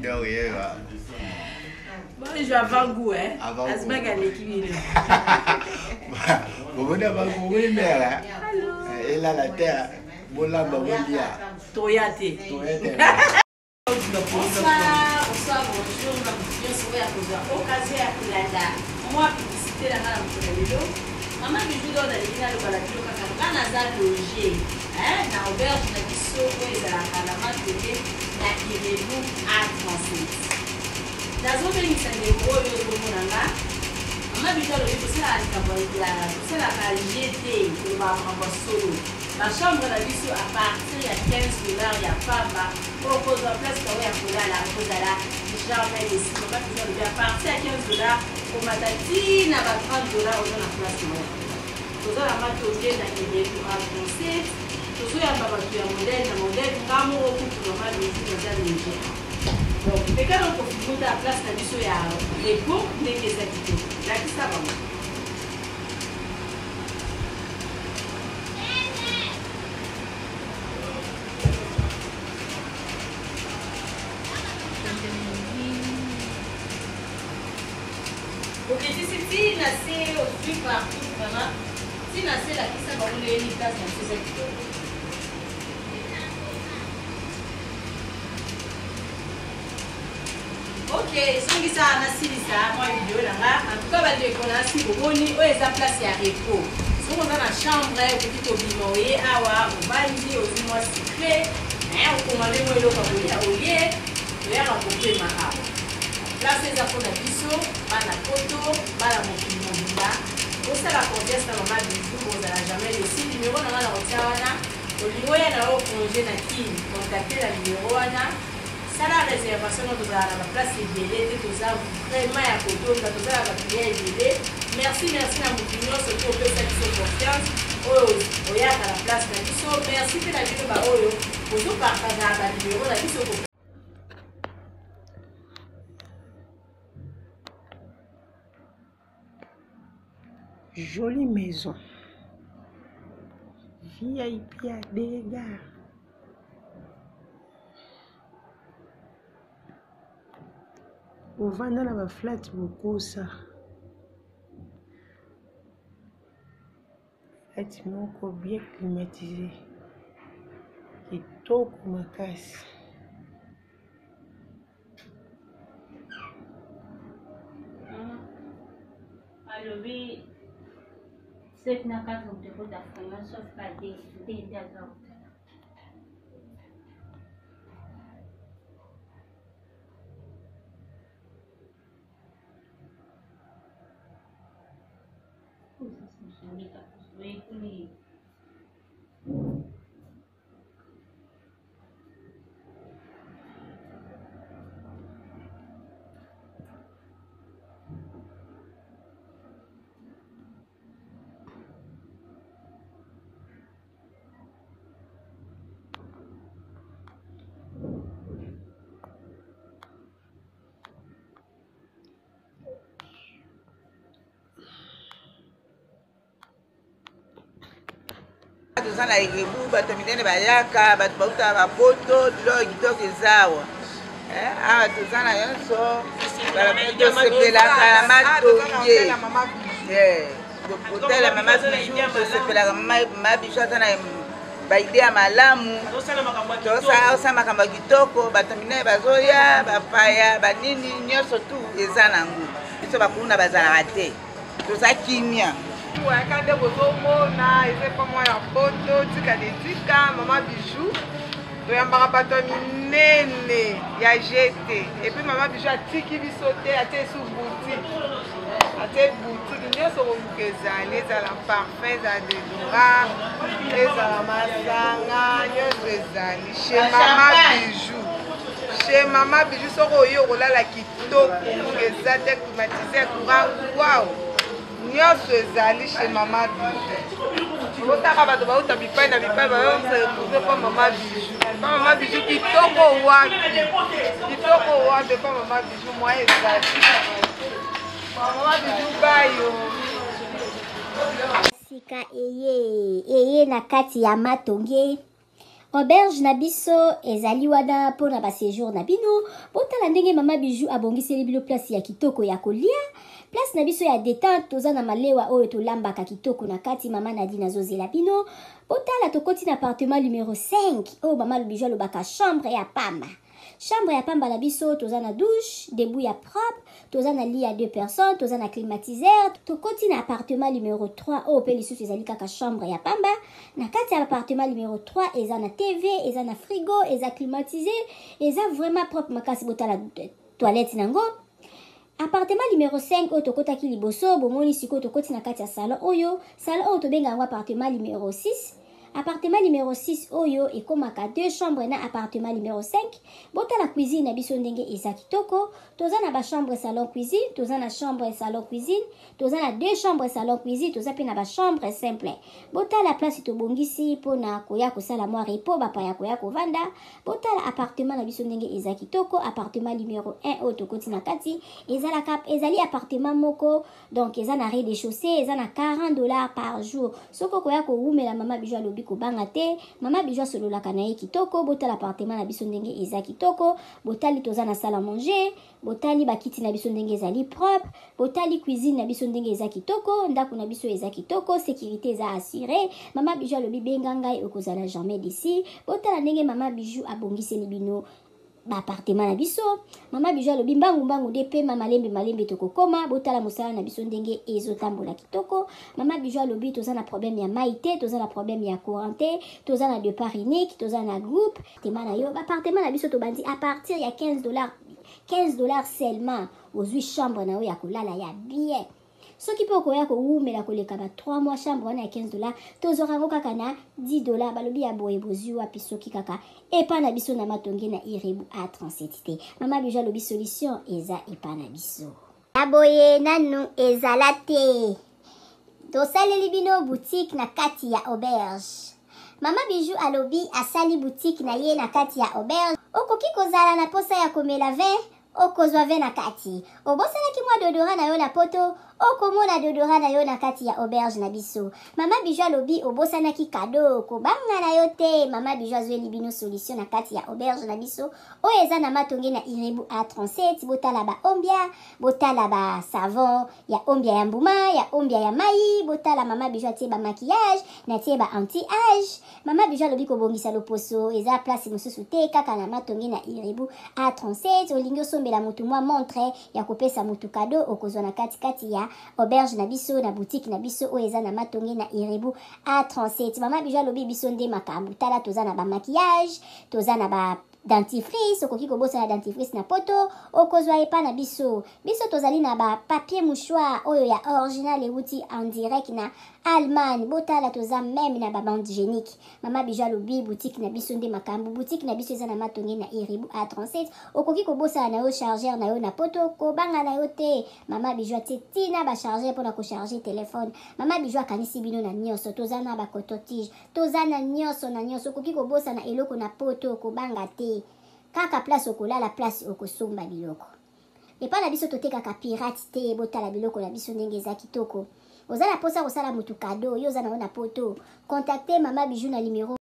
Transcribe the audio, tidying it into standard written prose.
Donc yeba. Bonjour avant goût hein. Avant goût. Azbak aleki bino. Bomoni avant goût, bomoni mère. Elala te, bolamba bolia. Toya te. Toya te. Bonsoir, bonsoir, bonjour. Na moto nyonso oyo akozwa occasion ya kolanda mwa publicité na ngai na mokolo ya lelo. Mama Bijou d'or nalingi naloba na bino kaka nga naza loge na auberge na biso oyo ezalaka na Matete na Irebu A37. Nazobengisa ndeko oyo ozomona nga Mama Bijou alobi tosalaka likambo ya tosalaka jeu te, tolobaka makambo ya solo. Ba chambre na biso à partir ya 15 dollars ya pamba okozwa place na yo ya kolala okozala jamais déçu. Mama Bijou alobi à partir ya 15 dollars komata ti na ba 30 dollars oza na place na yo. Toza na Matonge na Irebu A37, tozoyamba bato ya modèle na modèle. Nga moko kutu Mama Bijou naza loge. Donc meka na kofimuta place na biso ya repos ndenge eza kitoko, lakisa bango. Okitisi ti na se, ozwi partout vraiment ti na se, lakisa bango ndenge place na biso eza kitoko. Ok, ezongisa nasilisa mwa video na nga. En tout cas bandeko na si bomoni oyo eza place ya repos. Soki oza na chambre okoki kobima oye awa ovandi ozwi mwa sucré, okomande mwa eloko ya kolia oye toyaka kopema awa. Place eza mpona biso bana poto, bana mokili mobimba. Osala confiance na Mama Bijou, ozala jamais déçu. Numéro na nga na kotia wana, olingi oya na yo congé na Kin, contacte na numéro wana, sala réservation. Na tozala na baplace ebele te, toza vraiment ya kotonda, toza na baclient ebele. Merci, merci na motu nyonso to opesa biso confiance oyo oyaka na place na biso. Merci mpe na bino baoyo bozopartageaka banumero na biso. Jolie maison. VIP à dégâts. Ovanda na baflat bokosa. Flat moko bien climatisé. Kitoko makasi. Alobi 7 na 4 moto ekota frima sauf ka de de nde aza kotala. Toza na Erebu, bato ya minene bayaka, bato bautaka bapoto, biloko kitoko eza awa. Awa toza na nyonso, tosepelaka na Matonge, hotel ya Mama Bijou, tosepelaka. Mama Bijou aza na baide ya malamu, tosala makambo ya kitoko, bato minene bazoya, bapaya, banini nyonso tu eza nango. Biso bakuna bazalaka te, toza kimia. Wayaka nde bozomona eza epa mwa ya poto tika de tika Mama Bijou, toyambaka bato ya minene ya gt. Et puis Mama Bijou atiki biso te, atie esu boutique, atie boutique nyonso koluka ezali, ezala parfum, ezala déodorant, ezala masanga, nyonso ezali chez Mama Bijou. Chez Mama Bijou soki oye okolala kitoko, ngunga eza te, climatisé, courant, wow, nyonso ezali chez Mama Bijou. Otaka bato bauta bipai na bipai bayose retrouve pa Mama Bijou. Pa Mama Bijou kitoko wapi, kitoko wapi pa Mama Bijou, mwa ezali Mama Bijou bayo. Sika eye eye na kati ya Matonge. Auberge na biso ezali wana mpo na basejour na bino. Botala ndenge mama Bijou abongiseli bino place ya kitoko ya kolia. Place na biso ya detente, toza na malewa oyo tolambaka kitoko na kati. Mama Nadine azozela bino. Botala, tokoti na appartement numero 5 oyo mama Bijou alobaka chambre ya pamba. Chambre ya pamba na biso, toza na douche debout ya propre, toza na lit ya deux personnes, toza na climatiseur. Tokoti na appartement numero 3 oyo mpe lisusu ezali kaka chambre ya pamba. Na kati ya appartement numero 3 eza na TV, eza na frigo, eza climatisé, eza vraiment propre makasi. Botala toilette nango. Appartement numero 5 oyo tokotaki liboso, bomoni sikoyo tokoti na kati ya salon oyo. Salon oyo tobenga yango appartement numero 6. Appartement numero 6 oyo ekomaka deux chambres na appartement numero 5. Botala cuisine na biso ndenge eza kitoko. Toza na ba chambre salon cuisine, toza na chambre salon cuisine, toza na deux chambres salon cuisine, toza pe na ba chambre simple. Botala place tobongisi mpona koya kosala mwa repos, bapaya koya kovanda. Botala appartement na biso ndenge eza kitoko. Appartement numero 1 oyo tokoti na kati ezalaka, ezali appartement moko, donc eza na rez-de-chaussée, eza na 40 $ par jour. Soki okoya kowumela, mama Bijou alobi kobanga te, mama Bijou asololaka na ye kitoko. Botala appartement na biso ndenge eza kitoko. Botali, toza na salle à manger. Botali bakiti na biso ndenge ezali propre. Botali cuisine na biso ndenge eza kitoko. Ndako na biso eza kitoko, sécurité eza assuré. Mama Bijou alobi benga ngai, okozala jamais déçu. Botala ndenge mama Bijou abongiseli bino baappartement na biso. Mama Bijou alobi mbangu mbangu nde pema, malembe malembe tokokoma. Botala mosala na biso ndenge ezotambola kitoko. Mama Bijou alobi toza na problème ya mai te, toza na problème ya courant te, toza na départ unique, toza na groupe tema na yo. Baappartement na biso tobandi à partir ya 15 $, 15 $ seulement, ozwi chambre na yo ya kolala ya bien. Soki mpe okoya kowumela koleka ba 3 mois, chambre wana ya 15 $, tozwaka yango kaka na 10 $. Balobi ya boye bozwi wapi soki kaka epa na biso na Matonge na Irebu A37 te? Mama Bijou alobi solution eza epa na biso. Ya boye nanu ezala te. Tosaleli bino boutique na kati ya auberge. Mama Bijou alobi asali boutique na ye na kati ya auberge. Okoki kozala na posa ya komela vin, okozwa vin na kati. Obosanaki mwa déodorant na yo na poto, okomona déodorant na yo na kati ya auberge na biso. Mama Bijou alobi obosanaki cadeau, kobanga na yo te, mama Bijou azweli bino solution na kati ya auberge na biso oyo eza na Matonge na Irebu A37. Botala baombia, botala basavon ya ombia ya mbuma, ya ombia ya mai. Botala, mama Bijou atie bamaquillage, natie ba anti âge. Mama Bijou alobi kobongisa loposo eza place mosusu te, kaka na Matonge na Irebu A37. Olingi osombela motu mwa montre ya kopesa motu cadeau, okozwa na katikati ya auberge na biso, na boutique na biso oyo eza na Matonge na Irebu A37. Mama Bijou alobi biso nde makambo. Tala, toza na bamaquillage, toza na ba dentifrice. Okoki kobosana dentifrice na poto, okozwa epa na biso. Biso tozali na bapapier mouchoir oyo ya original euti en direct na Allemagne. Botala, toza même na babande hygiénique. Mama Bijou alobi boutique na biso nde makambo. Boutique na biso eza na Matonge na Iribu A37. Okoki kobosana na yo chargeur na yo na poto, kobanga na yo te, mama Bijou atie ntina bachargeur mpona kocharge telefone. Mama Bijou akanisi bino na nyonso. Toza na bacoton-tige, toza na nyonso na nyonso. Okoki kobosana eloko na poto, kobanga te, kaka place okolala, place okosomba biloko epai na biso. Totekaka pirate te. Botala biloko na biso ndenge eza kitoko. Oza na mposa kosala motu cadeau, yo oza nango na poto, contacte mama Bijou na numero.